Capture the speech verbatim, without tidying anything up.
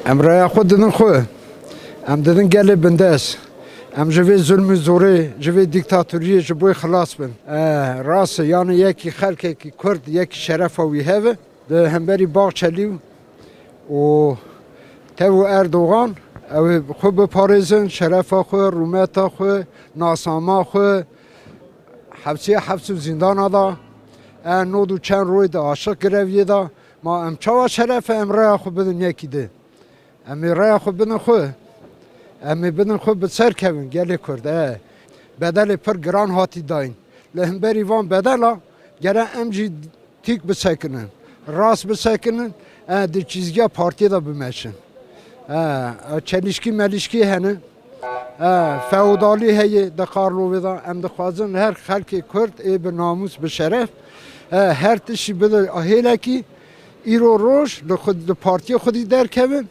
Em raya xwe didin xwe. Em didin gelê bindest. Em ji vê zulm û zorê, ji vê dîktatoriyê ji bo xilas bin. E, rast e, yani yekî xelkekî Kurd, yekî şerefa wî hebe. Di hemberî Baxçelî û tev û Erdogan, ew ê xwe biparêzin, şerefa xwe, rûmeta xwe, nasnama xwe, hepsê heps û zîndana da, e, nod û çend royê de aşiq greviyê da. Ma em çawa şeref e em raya xwe bidin yekî di? Em ê raya xwe bidin xwe. Em ê bidin xwe bi ser kevin gelê Kurd. E, bedelê pir giran hatî dayîn. Li hemberî van bedela gere em jî tîk bisekinin. Rast bisekinin, e, di çîzgiya partiyê de bimeşin. E, e, çelîşkî melîşkî hene. E, feodalî heye di Karlovê de. Em dixwazin her xelkê Kurd ê bi namûs, bi şeref, e, her tiştî bide hêlekî, îro roj li xwe, li partiyê xwedî derkevin.